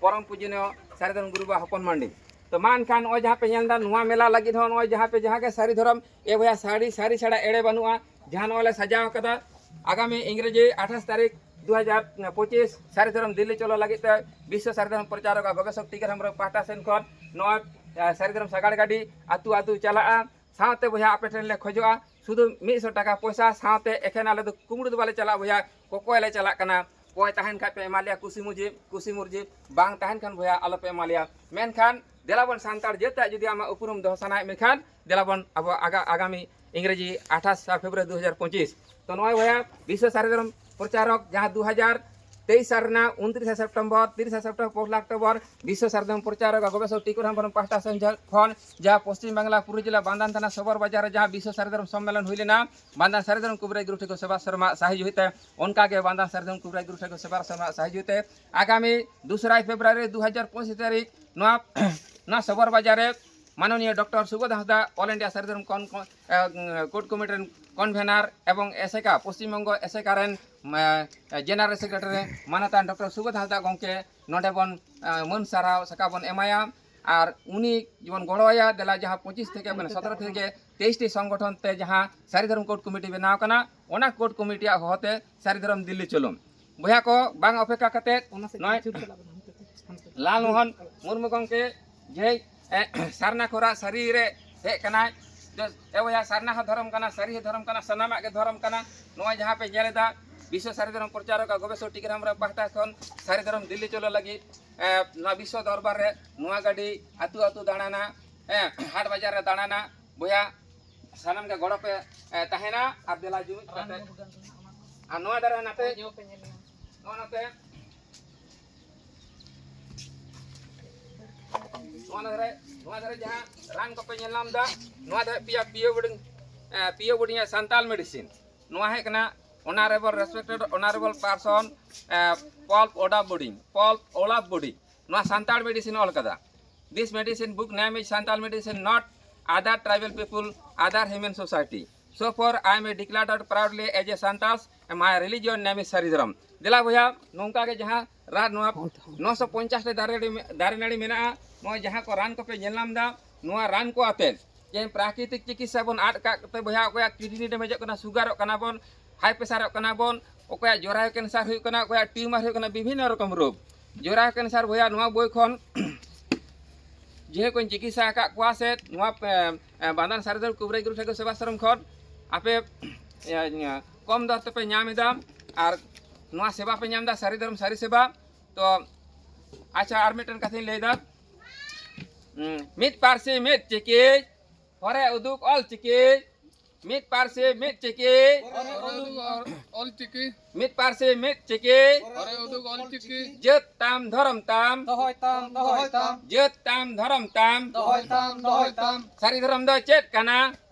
ᱯᱚᱨᱚᱢ ᱯᱩᱡᱱᱤᱭᱚ ᱥᱟᱹᱨᱤ ᱫᱷᱚᱨᱚᱢ ᱜᱩᱨᱩ ᱵᱟ ᱦᱚᱯᱚᱱ ᱢᱟᱱᱰᱤ᱾ ᱛᱚ ᱢᱟ ᱮᱱᱠᱷᱟᱱ ᱱᱚᱜᱼᱚᱭ ᱡᱟᱦᱟᱸ ᱯᱮ ᱧᱮᱞ ᱮᱫᱟ, ᱱᱚᱣᱟ ᱢᱮᱞᱟ ᱞᱟᱹᱜᱤᱫ ᱦᱚᱸ ᱱᱚᱜᱼᱚᱭ ᱡᱟᱦᱟᱸ ᱯᱮ, ᱡᱟᱦᱟᱸ ᱜᱮ ᱥᱟᱹᱨᱤ ᱫᱷᱚᱨᱚᱢ, ᱮ ᱵᱚᱭᱦᱟ, ᱥᱟᱹᱨᱤ, ᱥᱟᱹᱨᱤ ᱪᱷᱟᱲᱟ ᱮᱲᱮ ᱵᱟᱹᱱᱩᱜᱼᱟ᱾ ᱡᱟᱦᱟᱸ ᱱᱚᱜᱼᱚᱭ ᱞᱮ ᱥᱟᱡᱟᱣ ᱠᱟᱫᱟ, ᱟᱜᱟᱢᱤ ᱤᱝᱨᱮᱡᱤ ᱟᱴᱷᱟᱥ ᱛᱟᱹᱨᱤᱠᱷ ᱫᱩ ᱦᱟᱡᱟᱨ ᱯᱚᱸᱪᱤᱥ ᱥᱟᱹᱨᱤ ᱫᱷᱚᱨᱚᱢ ᱫᱤᱞᱞᱤ ᱪᱚᱞᱚ ᱞᱟᱹᱜᱤᱫ ᱛᱮ ᱵᱤᱥᱥᱚ ᱥᱟᱹᱨᱤ ᱫᱷᱚᱨᱚᱢ ᱯᱨᱚᱪᱟᱨᱚᱠ ᱜᱚᱵᱮᱥᱚᱠ ᱴᱤᱠᱟᱨᱟᱢ ᱦᱮᱢᱵᱨᱚᱢ ᱯᱟᱦᱴᱟ ᱥᱮᱱ ᱠᱷᱚᱱ ᱱᱚᱣᱟ, ᱮ, ᱥᱟᱹᱨᱤ ᱫᱷᱚᱨᱚᱢ ᱥᱟᱜᱟᱲ ᱜᱟᱹᱰᱤ ᱟᱹᱛᱩ ᱟᱹᱛᱩ ᱪᱟᱞᱟᱜᱼᱟ᱾ ᱥᱟᱶᱛᱮ ᱵᱚᱭᱦᱟ ᱟᱯᱮ ᱴᱷᱮᱱ ᱞᱮ ᱠᱷᱚᱡᱚᱜᱼᱟ ᱥᱩᱫᱷᱩ ᱢᱤᱫ ᱥᱚ ᱴᱟᱠᱟ ᱯᱚᱭᱥᱟ ᱥᱟᱶᱛᱮ, ᱮᱠᱷᱮᱱ ᱟᱞᱮ ᱫᱚ ᱠᱩᱢᱵᱽᱲᱩ ᱫᱚ ᱵᱟᱞᱮ ᱪᱟᱞᱟᱜᱼᱟ ᱵᱚᱭᱦᱟ, ᱠᱚᱠᱚᱭ ᱞᱮ ᱪᱟᱞᱟᱜ ᱠᱟᱱᱟ᱾ ᱠᱚᱭ ᱛᱟᱦᱮᱱ ᱠᱷᱟᱡ ᱯᱮ ᱮᱢᱟ ᱞᱮᱭᱟ ᱠᱩᱥᱤ ᱢᱩᱡᱤᱵ, ᱠᱩᱥᱤ ᱢᱩᱨᱡᱤᱵ, ᱵᱟᱝ ᱛᱟᱦᱮᱱ ᱠᱷᱟᱱ ᱵᱚᱭᱦᱟ ᱟᱞᱚ ᱯᱮ ᱮᱢᱟ ᱞᱮᱭᱟ᱾ ᱢᱮᱱᱠᱷᱟᱱ ᱫᱮᱞᱟ ᱵᱚᱱ ᱥᱟᱱᱛᱟᱲ ᱡᱟᱹᱛᱟᱜ ᱡᱩᱫᱤ ᱟᱢᱟᱜ ᱩᱯᱨᱩᱢ ᱫᱚᱦᱚ ᱥᱟᱱᱟᱭᱮᱫ ᱢᱮᱠᱷᱟᱱ ᱫᱮᱞᱟ ᱵᱚᱱ ᱟᱵᱚ ᱟᱜᱟ-, ᱟᱜᱟᱢᱤ ᱤᱝᱨᱮᱡᱤ ᱟᱴᱷᱟᱥ ᱯᱷᱮᱵᱽᱨᱩᱣᱟᱨᱤ ᱫᱩ ᱦᱟᱡᱟᱨ ᱯᱚᱸᱪᱤᱥ᱾ ᱛᱚ ᱱᱚᱜᱼᱚᱭ ᱵᱚᱭᱦᱟ ᱵᱤᱥᱥᱚ ᱥᱟᱹᱨᱤ ᱫᱷᱚᱨᱚᱢ ᱯᱨᱚᱪᱟᱨᱚᱠ ᱡᱟᱦᱟᱸ ᱫᱩ ᱦᱟᱡᱟᱨ ᱛᱮᱭᱤᱥ ᱥᱟᱞ ᱨᱮᱱᱟᱜ ᱩᱱᱛᱨᱤᱥᱟ ᱥᱮᱯᱴᱮᱢᱵᱚᱨ, ᱛᱤᱨᱤᱥᱟ ᱥᱮᱯᱴᱮᱢᱵᱚᱨ, ᱯᱚᱭᱞᱟ ᱚᱠᱴᱳᱵᱚᱨ ᱵᱤᱥᱥᱚ ᱥᱟᱹᱨᱤ ᱫᱷᱚᱨᱚᱢ ᱯᱨᱚᱪᱟᱨᱚᱠ ᱜᱚᱵᱮᱥᱚᱠ ᱴᱤᱠᱟᱨᱟᱢ ᱦᱮᱢᱵᱨᱚᱢ ᱯᱟᱦᱴᱟ ᱥᱮᱱ ᱡᱷᱟ-, ᱠᱷᱚᱱ ᱡᱟᱦᱟᱸ ᱯᱚᱥᱪᱤᱢ ᱵᱟᱝᱞᱟ ᱯᱩᱨᱩᱞᱤᱭᱟᱹ ᱡᱮᱞᱟ ᱵᱟᱱᱫᱟᱱ ᱛᱷᱟᱱᱟ ᱥᱚᱵᱚᱨ ᱵᱟᱡᱟᱨ ᱨᱮ ᱡᱟᱦᱟᱸ ᱵᱤᱥᱥᱚ ᱥᱟᱹᱨᱤ ᱫᱷᱚᱨᱚᱢ ᱥᱚᱢᱢᱮᱞᱚᱱ ᱦᱩᱭ ᱞᱮᱱᱟ, ᱵᱟᱱᱫᱟᱱ ᱥᱟᱹᱨᱤ ᱫᱷᱚᱨᱚᱢ ᱠᱩᱵᱨᱟᱭ ᱜᱩᱨᱩ ᱴᱷᱟᱹᱠᱩᱨ ᱥᱮᱵᱟᱥᱨᱚᱢᱟᱜ ᱥᱟᱹᱦᱤᱡᱩᱦᱤ ᱛᱮ, ᱚᱱᱠᱟᱜᱮ ᱵᱟᱱᱫᱟᱱ ᱥᱟᱹᱨᱤ ᱫᱷᱚᱨᱚᱢ ᱠᱩᱵᱨᱟᱭ ᱜᱩᱨᱩ ᱴᱷᱟᱹᱠᱩᱨ ᱥᱮᱵᱟᱥᱨᱚᱢᱟᱜ ᱥᱟᱹᱦᱤᱡᱩᱦᱤ ᱛᱮ ᱟᱜᱟᱢᱤ ᱫᱩᱥᱨᱟᱭ ᱯᱷᱮᱵᱽᱨᱩᱣᱟᱨᱤ ᱫᱩ ᱦᱟᱡᱟᱨ ᱯᱚᱸᱪᱤᱥ ᱛᱟᱹᱨᱤᱠᱷ ᱱᱚᱣᱟ, ᱱᱚᱣᱟ ᱥᱚᱵᱚᱨ ᱵᱟᱡᱟᱨ ᱨᱮ ᱢᱟᱱᱚᱱᱤᱭᱚ ᱰᱚᱠᱴᱚᱨ ᱥᱩᱵᱳᱫᱷ ᱦᱟᱸᱥᱫᱟ, ᱚᱞ ᱤᱱᱰᱤᱭᱟ ᱥᱟᱹᱨᱤ ᱫᱷᱚᱨᱚᱢ ᱠᱚᱱ-, ᱠᱚ-, ᱮ, ᱠᱳᱰ ᱠᱚᱢᱤᱴᱤ ᱨᱮᱱ ᱠᱚᱱᱵᱷᱮᱱᱟᱨ, ᱮᱵᱚᱝ ᱮᱥᱮᱠᱟ, ᱯᱚᱥᱪᱤᱢ ᱵᱚᱝᱜᱚ ᱮᱥᱮᱠᱟ ᱨᱮᱱ, ᱮ, ᱡᱮᱱᱟᱨᱮᱞ ᱥᱮᱠᱨᱮᱴᱟᱨᱤ ᱢᱟᱱᱚᱛᱟᱱ ᱰᱚᱠᱴᱚᱨ ᱥᱩᱵᱳᱫᱷ ᱦᱟᱸᱥᱫᱟ ᱜᱚᱢᱠᱮ ᱱᱚᱰᱮ ᱵᱚᱱ, ᱮ, ᱢᱟᱹᱱ ᱥᱟᱨᱦᱟᱣ ᱥᱟᱠᱟᱢ ᱵᱚᱱ ᱮᱢᱟᱭᱟ᱾ ᱟᱨ ᱩᱱᱤ ᱡᱮᱢᱚᱱ ᱜᱚᱲᱚᱣᱟᱭᱟ, ᱫᱮᱞᱟ ᱡᱟᱦᱟᱸ ᱯᱚᱸᱪᱤᱥ ᱛᱷᱮᱠᱮ, ᱢᱟᱱᱮ ᱥᱚᱛᱨᱚ ᱛᱷᱮᱠᱮ ᱛᱮᱭᱤᱥ ᱴᱤ ᱥᱚᱝᱜᱚᱴᱷᱚᱱ ᱛᱮ ᱡᱟᱦᱟᱸ ᱥᱟᱹᱨᱤ ᱫᱷᱚᱨᱚᱢ ᱠᱳᱰ ᱠᱚᱢᱤᱴᱤ ᱵᱮᱱᱟᱣ ᱠᱟᱱᱟ, ᱚᱱᱟ ᱠᱳᱰ ᱠᱚᱢᱤᱴᱤᱭᱟᱜ ᱦᱚᱦᱚᱛᱮ ᱥᱟᱹᱨᱤ ᱫᱷᱚᱨᱚᱢ ᱫᱤᱞᱞᱤ ᱪᱚᱞᱚᱢ᱾ ᱵᱚᱭᱦᱟ ᱠᱚ, ᱵᱟᱝ ᱚᱯᱮᱠᱷᱟ ᱠᱟᱛᱮ ᱱᱚᱜᱼᱚᱭ ᱞᱟᱞ ᱢᱳᱦᱚᱱ ᱢᱩᱨᱢᱩ ᱜᱚᱢᱠᱮ ᱡᱮ, ᱮ, ᱥᱟᱨᱱᱟ ᱠᱷᱚᱨᱟ ᱥᱟᱹᱨᱤ ᱨᱮ ᱦᱮᱡ ᱠᱟᱱᱟᱭ᱾ ᱡᱮ, ᱮ ᱵᱚᱭᱦᱟ, ᱥᱟᱨᱱᱟ ᱦᱚᱸ ᱫᱷᱚᱨᱚᱢ ᱠᱟᱱᱟ, ᱥᱟᱹᱨᱤ ᱦᱚᱸ ᱫᱷᱚᱨᱚᱢ ᱠᱟᱱᱟ, ᱥᱟᱱᱟᱢᱟᱜ ᱜᱮ ᱫᱷᱚᱨᱚᱢ ᱠᱟᱱᱟ᱾ ᱱᱚᱜᱼᱚᱭ ᱡᱟᱦᱟᱸ ᱯᱮ ᱧᱮᱞ ᱮᱫᱟ, ᱵᱤᱥᱥᱚ ᱥᱟᱹᱨᱤ ᱫᱷᱚᱨᱚᱢ ᱯᱨᱚᱪᱟᱨᱚᱠ ᱟᱨ ᱜᱚᱵᱮᱥᱚᱠ ᱴᱤᱠᱟᱹᱨᱟᱢ ᱨᱮ ᱯᱟᱦᱴᱟ ᱠᱷᱚᱱ ᱥᱟᱹᱨᱤ ᱫᱷᱚᱨᱚᱢ ᱫᱤᱞᱞᱤ ᱪᱚᱞᱚ ᱞᱟᱹᱜᱤᱫ, ᱮ, ᱱᱚᱣᱟ ᱵᱤᱥᱥᱚ ᱫᱚᱨᱵᱟᱨ ᱨᱮ ᱱᱚᱣᱟ ᱜᱟᱹᱰᱤ ᱟᱹᱛᱩ ᱟᱹᱛᱩ ᱫᱟᱬᱟᱱᱟ, ᱮ, ᱦᱟᱴ ᱵᱟᱡᱟᱨ ᱨᱮ ᱫᱟᱬᱟᱱᱟ᱾ ᱵᱚᱭᱦᱟ, ᱥᱟᱱᱟᱢ ᱜᱮ ᱜᱚᱲᱚ ᱯᱮ, ᱮ, ᱛᱟᱦᱮᱱᱟ ᱟᱨ ᱫᱮᱞᱟ ᱡᱩᱢᱤᱫ ᱠᱟᱛᱮ᱾ ᱟᱨ ᱱᱚᱣᱟ ᱫᱷᱟᱨᱮ ᱱᱟᱛᱮ, ᱱᱚᱣᱟ ᱱᱟᱛᱮ, ᱱᱚᱣᱟ ᱫᱷᱟᱨᱮ, ᱱᱚᱣᱟ ᱫᱷᱟᱨᱮ ᱡᱟᱦᱟᱸ ᱨᱟᱱ ᱠᱚᱯᱮ ᱧᱮᱞ ᱧᱟᱢ ᱮᱫᱟ, ᱱᱚᱣᱟ ᱫᱚ ᱯᱤᱭᱳ, ᱯᱤᱭᱳ ᱵᱳᱨᱰᱤᱝ, ᱮ, ᱯᱤᱭᱳ ᱵᱳᱨᱰᱤᱝ ᱥᱟᱱᱛᱟᱞ ᱢᱮᱰᱤᱥᱤᱱ᱾ ᱱᱚᱣᱟ ᱦᱮᱡ ᱠᱟᱱᱟ honorable respected honorable person, ᱮ, ᱯᱚᱞᱯ ᱳᱰᱟᱯ ᱵᱳᱨᱰᱤᱝ, ᱯᱚᱞᱯ ᱳᱰᱟᱯ ᱵᱳᱨᱰᱤᱝ᱾ ᱱᱚᱣᱟ ᱥᱟᱱᱛᱟᱲ ᱢᱮᱰᱤᱥᱤᱱ ᱚᱞ ᱠᱟᱫᱟ᱾ This medicine book name is Santal medicine, not other tribal people, other human society. So far, I am a declared out proudly as a Santals, and my religion name is ᱥᱟᱹᱨᱤ ᱫᱷᱚᱨᱚᱢ᱾ ᱫᱮᱞᱟ ᱵᱚᱭᱦᱟ, ᱱᱚᱝᱠᱟ ᱜᱮ ᱡᱟᱦᱟᱸ ᱨᱟᱱ ᱱᱚᱣᱟ ᱱᱚᱥᱚ ᱯᱚᱧᱪᱟᱥ ᱴᱤ ᱫᱟᱨᱮ ᱱᱟᱹᱲᱤ ᱢᱮ-, ᱫᱟᱨᱮ ᱱᱟᱹᱲᱤ ᱢᱮᱱᱟᱜᱼᱟ, ᱱᱚᱜᱼᱚᱭ ᱡᱟᱦᱟᱸ ᱠᱚ ᱨᱟᱱ ᱠᱚᱯᱮ ᱧᱮᱞ ᱧᱟᱢ ᱮᱫᱟ, ᱱᱚᱣᱟ ᱨᱟᱱ ᱠᱚ ᱟᱛᱮ ᱡᱮ ᱯᱨᱟᱠᱨᱤᱛᱤᱠ ᱪᱤᱠᱤᱛᱥᱟ ᱵᱚᱱ ᱟᱫ ᱠᱟᱜ ᱛᱮ ᱵᱚᱭᱦᱟ, ᱚᱠᱚᱭᱟᱜ ᱠᱤᱰᱱᱤ ᱰᱮᱢᱮᱡᱚᱜ ᱠᱟᱱᱟ, ᱥᱩᱜᱟᱨᱚᱜ ᱠᱟᱱᱟ ᱵᱚᱱ, ᱦᱟᱭ ᱯᱨᱮᱥᱟᱨᱚᱜ ᱠᱟᱱᱟ ᱵᱚᱱ, ᱚᱠᱚᱭᱟᱜ ᱡᱚᱨᱟᱭᱩ ᱠᱮᱱᱥᱟᱨ ᱦᱩᱭᱩᱜ ᱠᱟᱱᱟ, ᱚᱠᱚᱭᱟᱜ ᱴᱤᱭᱩᱢᱟᱨ ᱦᱩᱭᱩᱜ ᱠᱟᱱᱟ, ᱵᱤᱵᱷᱤᱱᱱᱚ ᱨᱚᱠᱚᱢ ᱨᱳᱜᱽ᱾ ᱡᱚᱨᱟᱭᱩ ᱠᱮᱱᱥᱟᱨ ᱵᱚᱭᱦᱟ, ᱱᱚᱣᱟ ᱵᱳᱭ ᱠᱷᱚᱱ ᱡᱮ ᱠᱚᱧ ᱪᱤᱠᱤᱛᱥᱟ ᱟᱠᱟᱫ ᱠᱚᱣᱟ ᱥᱮ ᱱᱚᱣᱟ, ᱮ, ᱮ, ᱵᱟᱸᱫᱟᱱ ᱥᱟᱹᱨᱤ ᱫᱷᱚᱨᱚᱢ ᱠᱩᱵᱨᱟᱹᱭ ᱜᱩᱨᱩ ᱴᱷᱟᱹᱠᱩᱨ ᱥᱮᱵᱟᱥᱨᱚᱢ ᱠᱷᱚᱱ ᱟᱯᱮ, ᱮ, ᱠᱚᱢ ᱫᱚᱨ ᱛᱮᱯᱮ ᱧᱟᱢ ᱮᱫᱟ ᱟᱨ ᱱᱚᱣᱟ ᱥᱮᱵᱟ ᱯᱮ ᱧᱟᱢ ᱮᱫᱟ, ᱥᱟᱹᱨᱤ ᱫᱷᱚᱨᱚᱢ ᱥᱟᱹᱨᱤ ᱥᱮᱵᱟ᱾ ᱛᱚ ᱟᱪᱪᱷᱟ, ᱟᱨ ᱢᱤᱫᱴᱮᱱ ᱠᱟᱛᱷᱟᱧ ᱞᱟᱹᱭᱫᱟ᱾ ᱩᱸ, ᱢᱤᱫ ᱯᱟᱹᱨᱥᱤ ᱢᱤᱫ ᱪᱤᱠᱤ, ᱦᱚᱨᱮ ᱩᱫᱩᱜ ᱚᱞ ᱪᱤᱠᱤ᱾ ᱢᱤᱫ ᱯᱟᱹᱨᱥᱤ ᱢᱤᱫ ᱪᱤᱠᱤ, ᱦᱚᱨᱮ ᱩᱫᱩᱜ ᱚᱞ ᱪᱤᱠᱤ᱾ ᱢᱤᱫ ᱯᱟᱹᱨᱥᱤ ᱢᱤᱫ ᱪᱤᱠᱤ, ᱦᱚᱨᱮ ᱩᱫᱩᱜ ᱚᱞ ᱪᱤᱠᱤ᱾ ᱡᱟᱹᱛ ᱛᱟᱢ ᱫᱷᱚᱨᱚᱢ ᱛᱟᱢ, ᱫᱚᱦᱚᱭ ᱛᱟᱢ, ᱫᱚᱦᱚᱭ ᱛᱟᱢ᱾ ᱡᱟᱹᱛ ᱛᱟᱢ ᱫᱷᱚᱨᱚᱢ ᱛᱟᱢ, ᱫᱚᱦᱚᱭ ᱛᱟᱢ, ᱫᱚᱦᱚᱭ ᱛᱟᱢ᱾ ᱥᱟᱹᱨᱤ ᱫᱷᱚᱨᱚᱢ ᱫᱚ ᱪᱮᱫ ᱠᱟᱱᱟ?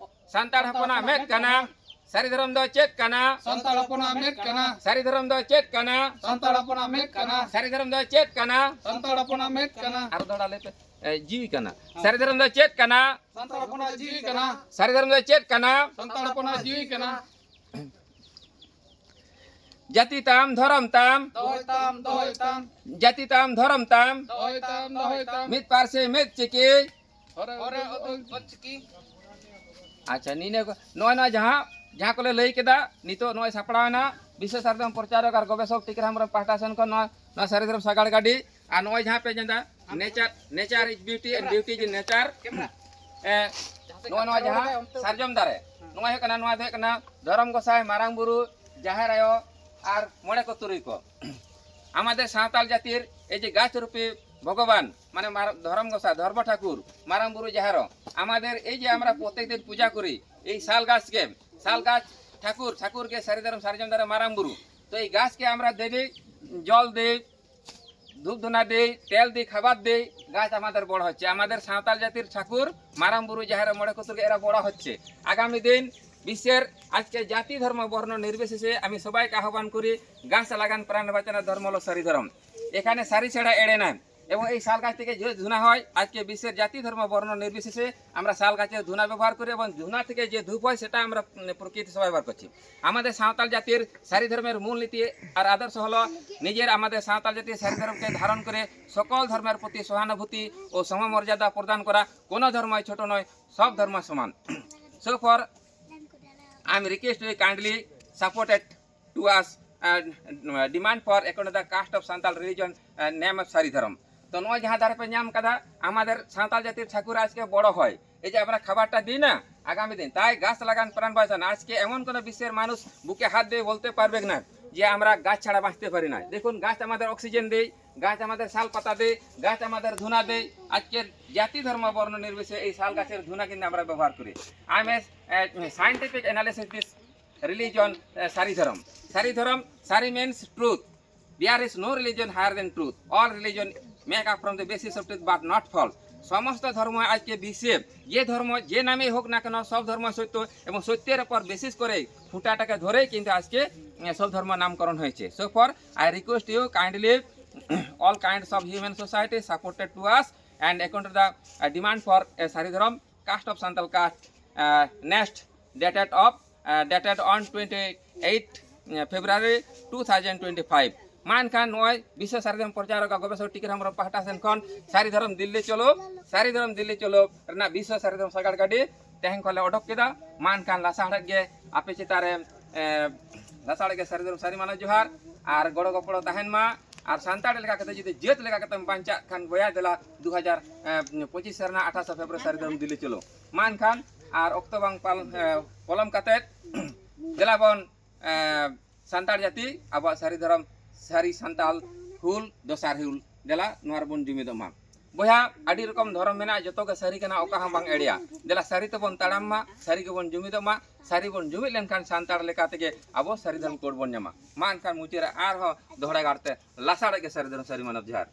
ᱥᱟᱱᱛᱟᱲ ᱦᱚᱯᱚᱱᱟᱜ ᱢᱮᱫ ᱠᱟᱱᱟ᱾ ᱥᱟᱹᱨᱤ ᱫᱷᱚᱨᱚᱢ ᱫᱚ ᱪᱮᱫ ᱠᱟᱱᱟ? ᱥᱟᱱᱛᱟᱲ ᱦᱚᱯᱚᱱᱟᱜ ᱢᱮᱫ ᱠᱟᱱᱟ᱾ ᱥᱟᱹᱨᱤ ᱫᱷᱚᱨᱚᱢ ᱫᱚ ᱪᱮᱫ ᱠᱟᱱᱟ? ᱥᱟᱱᱛᱟᱲ ᱦᱚᱯᱚᱱᱟᱜ ᱢᱮᱫ ᱠᱟᱱᱟ᱾ ᱥᱟᱹᱨᱤ ᱫᱷᱚᱨᱚᱢ ᱫᱚ ᱪᱮᱫ ᱠᱟᱱᱟ? ᱥᱟᱱᱛᱟᱲ ᱦᱚᱯᱚᱱᱟᱜ ᱢᱮᱫ ᱠᱟᱱᱟ᱾ ᱟᱨ ᱫᱚᱦᱲᱟ ᱞᱟᱹᱭ ᱯᱮ᱾ ᱮ, ᱡᱤᱣᱤ ᱠᱟᱱᱟ᱾ ᱥᱟᱹᱨᱤ ᱫᱷᱚᱨᱚᱢ ᱫᱚ ᱪᱮᱫ ᱠᱟᱱᱟ? ᱥᱟᱱᱛᱟᱲ ᱦᱚᱯᱚᱱᱟᱜ ᱡᱤᱣᱤ ᱠᱟᱱᱟ᱾ ᱥᱟᱹᱨᱤ ᱫᱷᱚᱨᱚᱢ ᱫᱚ ᱪᱮᱫ ᱠᱟᱱᱟ? ᱥᱟᱱᱛᱟᱲ ᱦᱚᱯᱚᱱᱟᱜ ᱡᱤᱣᱤ ᱠᱟᱱᱟ᱾ ᱡᱟᱹᱛᱤ ᱛᱟᱢ, ᱫᱷᱚᱨᱚᱢ ᱛᱟᱢ᱾ ᱫᱚᱦᱚᱭ ᱛᱟᱢ, ᱫᱚᱦᱚᱭ ᱛᱟᱢ᱾ ᱡᱟᱹᱛᱤ ᱛᱟᱢ, ᱫᱷᱚᱨᱚᱢ ᱛᱟᱢ᱾ ᱫᱚᱦᱚᱭ ᱛᱟᱢ, ᱫᱚᱦᱚᱭ ᱛᱟᱢ᱾ ᱢᱤᱫ ᱯᱟᱹᱨᱥᱤ, ᱢᱤᱫ ᱪᱤᱠᱤ᱾ ᱦᱚᱨᱮ ᱦᱚᱨᱮ ᱚᱞ ᱚᱞ ᱪᱤᱠᱤ᱾ ᱟᱪᱪᱷᱟ, ᱱᱤᱱᱟᱹ ᱠᱚ, ᱱᱚᱜᱼᱚᱭ ᱱᱚᱣᱟ ᱡᱟᱦᱟᱸ, ᱡᱟᱦᱟᱸ ᱠᱚᱞᱮ ᱞᱟᱹᱭ ᱠᱮᱫᱟ, ᱱᱤᱛᱚᱜ ᱱᱚᱜᱼᱚᱭ ᱥᱟᱯᱲᱟᱣ ᱮᱱᱟ ᱵᱤᱥᱥᱚ ᱥᱟᱨᱡᱚᱢ ᱯᱨᱚᱪᱟᱨᱚᱠ ᱟᱨ ᱜᱚᱵᱮᱥᱚᱠ ᱴᱤᱠᱟᱹᱨᱟᱢ ᱦᱮᱢᱵᱨᱚᱢ ᱯᱟᱦᱴᱟ ᱥᱮᱱ ᱠᱷᱚᱱ ᱱᱚᱣᱟ, ᱱᱚᱣᱟ ᱥᱟᱹᱨᱤ ᱫᱷᱚᱨᱚᱢ ᱥᱟᱜᱟᱲ ᱜᱟᱹᱰᱤ᱾ ᱟᱨ ᱱᱚᱜᱼᱚᱭ ᱡᱟᱦᱟᱸ ᱯᱮ ᱧᱮᱞ ᱮᱫᱟ, Nature, Nature is beauty and beauty is nature. ᱮ, ᱱᱚᱜᱼᱚᱭ ᱱᱚᱣᱟ ᱡᱟᱦᱟᱸ ᱥᱟᱨᱡᱚᱢ ᱫᱟᱨᱮ, ᱱᱚᱣᱟ ᱦᱩᱭᱩᱜ ᱠᱟᱱᱟ, ᱱᱚᱣᱟ ᱫᱚ ᱦᱩᱭᱩᱜ ᱠᱟᱱᱟ ᱫᱷᱚᱨᱚᱢ ᱜᱚᱸᱥᱟᱭ, ᱢᱟᱨᱟᱝ ᱵᱩᱨᱩ, ᱡᱟᱦᱮᱨ ᱟᱭᱳ ᱟᱨ ᱢᱚᱬᱮ ᱠᱚ ᱛᱩᱨᱩᱭ ᱠᱚ᱾ আমাদের সাঁওতাল জাতির এই যে গাছ রূপী ভগবান, মানে মার-, ধর্ম গোসা, ধর্ম ঠাকুর, মারাং বুরু জাহারো, আমাদের এই যে আমরা প্রত্যেকদিন পূজা করি, এই শাল গাছকে, শাল গাছ ঠাকুর, ঠাকুরকে সারি ধরম সারি জম ধরে মারাং বুরু। তো এই গাছকে আমরা দেবী জল দেই, ধূপ ধুনা দেই, তেল দেই, খাবার দেই, গাছ আমাদের বড় হচ্ছে। আমাদের সাঁওতাল জাতির ঠাকুর, মারাং বুরু জাহারো মড়ে কুতুরকে এরা বড় হচ্ছে। আগামী দিন বিশ্বের আজকে জাতি ধর্ম বর্ণ নির্বিশেষে আমি সবাইকে আহ্বান করি, গাছ লাগান প্রাণ বাঁচানোর ধর্ম হলো সারি ধরম। এখানে সারি ছাড়া এড়ে না। এবং এই শাল গাছ থেকে যে ধুনা হয়, আজকে বিশ্বের জাতি ধর্ম বর্ণ নির্বিশেষে আমরা শাল গাছের ধুনা ব্যবহার করি এবং ধুনা থেকে যে ধূপ হয় সেটা আমরা, উম, প্রকৃতি সেবা ব্যবহার করছি। আমাদের সাঁওতাল জাতির সারি ধর্মের মূল নীতি আর আদর্শ হলো নিজের আমাদের সাঁওতাল জাতির সারি ধর্মকে ধারণ করে সকল ধর্মের প্রতি সহানুভূতি ও সমমর্যাদা প্রদান করা। কোনো ধর্মই ছোট নয়, সব ধর্ম সমান। So far, I am request you kindly supported to us and demand for according the caste of Santal religion and name of সারি ধর্ম। তো নয় যাহা দ্বারা পে নিয়াম কাদা আমাদের সাঁওতাল জাতির ঠাকুর আজকে বড় হয়, এই যে আমরা খাবারটা দিই না আগামী দিন, তাই গাছ লাগান প্রাণ বাঁচান। আজকে এমন কোনো বিশ্বের মানুষ বুকে হাত দিয়ে বলতে পারবে না যে আমরা গাছ ছাড়া বাঁচতে পারি না। দেখুন, গাছ আমাদের অক্সিজেন দেয়, গাছ আমাদের শাল পাতা দেয়, গাছ আমাদের ধুনা দেয়। আজকের জাতি ধর্ম বর্ণ নির্বিশেষে এই শাল গাছের ধুনা কিন্তু আমরা ব্যবহার করি। I am a, a scientific analysis this religion, uh, সারি ধর্ম। সারি ধর্ম, সারি means truth. There is no religion higher than truth. All religion make up from the basis of truth but not false. সমস্ত ধর্ম আজকে বিশ্বে যে ধর্ম যে নামেই হোক না কেন, সব ধর্ম সত্য এবং সত্যের উপর বেসিস করে খুঁটাটাকে ধরেই কিন্তু আজকে, এ, সব ধর্ম নামকরণ হয়েছে। So far, I request you kindly, all kinds of human society supported to us and according to the uh, demand for a Sari Dhorom caste of Santal caste, uh, next dated of uh, dated on twenty-eight February two thousand twenty-five. ᱢᱟ ᱮᱱᱠᱷᱟᱱ ᱱᱚᱜᱼᱚᱭ ᱵᱤᱥᱥᱚ ᱥᱟᱨᱤ ᱫᱷᱚᱨᱚᱢ ᱯᱨᱚᱪᱟᱨᱚᱠ ᱜᱚᱵᱮᱥᱚᱠ ᱴᱤᱠᱟᱹᱨᱟᱢ ᱦᱮᱢᱵᱨᱚᱢ ᱯᱟᱦᱴᱟ ᱥᱮᱱ ᱠᱷᱚᱱ ᱥᱟᱨᱤ ᱫᱷᱚᱨᱚᱢ ᱫᱤᱞᱞᱤ ᱪᱚᱞᱚ, ᱥᱟᱨᱤ ᱫᱷᱚᱨᱚᱢ ᱫᱤᱞᱞᱤ ᱪᱚᱞᱚ ᱨᱮᱱᱟᱜ ᱵᱤᱥᱥᱚ ᱥᱟᱨᱤ ᱫᱷᱚᱨᱚᱢ ᱥᱟᱜᱟᱲ ᱜᱟᱹᱰᱤ ᱛᱮᱦᱮᱧ ᱠᱷᱚᱱ ᱞᱮ ᱚᱰᱚᱠ ᱠᱮᱫᱟ᱾ ᱢᱟ ᱮᱱᱠᱷᱟᱱ ᱞᱟᱥᱟᱲᱦᱮᱫ ᱜᱮ ᱟᱯᱮ ᱪᱮᱛᱟᱱ ᱨᱮ ᱮ, ᱞᱟᱥᱟᱲᱦᱮᱫ ᱜᱮ ᱥᱟᱹᱨᱤ ᱫᱷᱚᱨᱚᱢ ᱥᱟᱹᱨᱤ ᱢᱟᱱᱟᱣ ᱡᱚᱦᱟᱨ ᱟᱨ ᱜᱚᱲᱚ ᱜᱚᱯᱚᱲᱚ ᱛᱟᱦᱮᱱ ᱢᱟ᱾ ᱟᱨ ᱥᱟᱱᱛᱟᱲ ᱞᱮᱠᱟ ᱠᱟᱛᱮ ᱡᱩᱫᱤ ᱡᱟᱹᱛ ᱞᱮᱠᱟ ᱠᱟᱛᱮᱢ ᱵᱟᱧᱪᱟᱜ ᱠᱷᱟᱱ ᱵᱚᱭᱦᱟ ᱫᱮᱞᱟ ᱫᱩ ᱦᱟᱡᱟᱨ ᱯᱚᱸᱪᱤᱥ ᱥᱮᱨᱢᱟ ᱟᱴᱷᱟᱥ ᱯᱷᱮᱵᱽᱨᱩᱣᱟᱨᱤ ᱥᱟᱹᱨᱤ ᱫᱷᱚᱨᱚᱢ ᱫᱤᱞᱞᱤ ᱪᱚᱞᱚ᱾ ᱢᱟ ᱮᱱᱠᱷᱟᱱ ᱟᱨ ᱚᱠᱛᱚ ᱵᱟᱝ ᱯᱟᱞ-, ᱮ, ᱯᱚᱞᱚᱢ ᱠᱟᱛᱮ ᱫᱮᱞᱟ ᱵᱚᱱ ᱮ, ᱥᱟᱱᱛᱟᱲ ᱡᱟᱹᱛᱤ ᱟᱵᱚᱣᱟᱜ ᱥᱟᱹᱨᱤ ᱫᱷᱚᱨᱚᱢ ᱥᱟᱹᱨᱤ ᱥᱟᱱᱛᱟᱲ ᱦᱩᱞ ᱫᱚᱥᱟᱨ ᱦᱩᱞ ᱫᱮᱞᱟ ᱱᱚᱣᱟ ᱨᱮᱵᱚᱱ ᱡᱩᱢᱤᱫᱚᱜ ᱢᱟ᱾ ᱵᱚᱭᱦᱟ, ᱟᱹᱰᱤ ᱨᱚᱠᱚᱢ ᱫᱷᱚᱨᱚᱢ ᱢᱮᱱᱟᱜᱼᱟ, ᱡᱚᱛᱚ ᱜᱮ ᱥᱟᱹᱨᱤ ᱠᱟᱱᱟ, ᱚᱠᱟ ᱦᱚᱸ ᱵᱟᱝ ᱮᱲᱮᱭᱟ᱾ ᱫᱮᱞᱟ ᱥᱟᱹᱨᱤ ᱛᱮᱵᱚᱱ ᱛᱟᱲᱟᱢ ᱢᱟ, ᱥᱟᱹᱨᱤ ᱜᱮᱵᱚᱱ ᱡᱩᱢᱤᱫᱚᱜ ᱢᱟ᱾ ᱥᱟᱹᱨᱤ ᱵᱚᱱ ᱡᱩᱢᱤᱫ ᱞᱮᱱᱠᱷᱟᱱ ᱥᱟᱱᱛᱟᱲ ᱞᱮᱠᱟ ᱛᱮᱜᱮ ᱟᱵᱚ ᱥᱟᱹᱨᱤ ᱫᱷᱚᱨᱚᱢ ᱠᱳᱰ ᱵᱚᱱ ᱧᱟᱢᱟ᱾ ᱢᱟ ᱮᱱᱠᱷᱟᱱ ᱢᱩᱪᱟᱹᱫ ᱨᱮ ᱟᱨᱦᱚᱸ ᱫᱚᱦᱲᱟ ᱜᱟᱲ ᱛᱮ ᱞᱟᱥᱟᱲᱦᱮᱫ ᱜᱮ ᱥᱟᱹᱨᱤ ᱫᱷᱚᱨᱚᱢ ᱥᱟᱹᱨᱤ ᱢᱟᱱᱚᱛ ᱡᱚᱦᱟᱨ᱾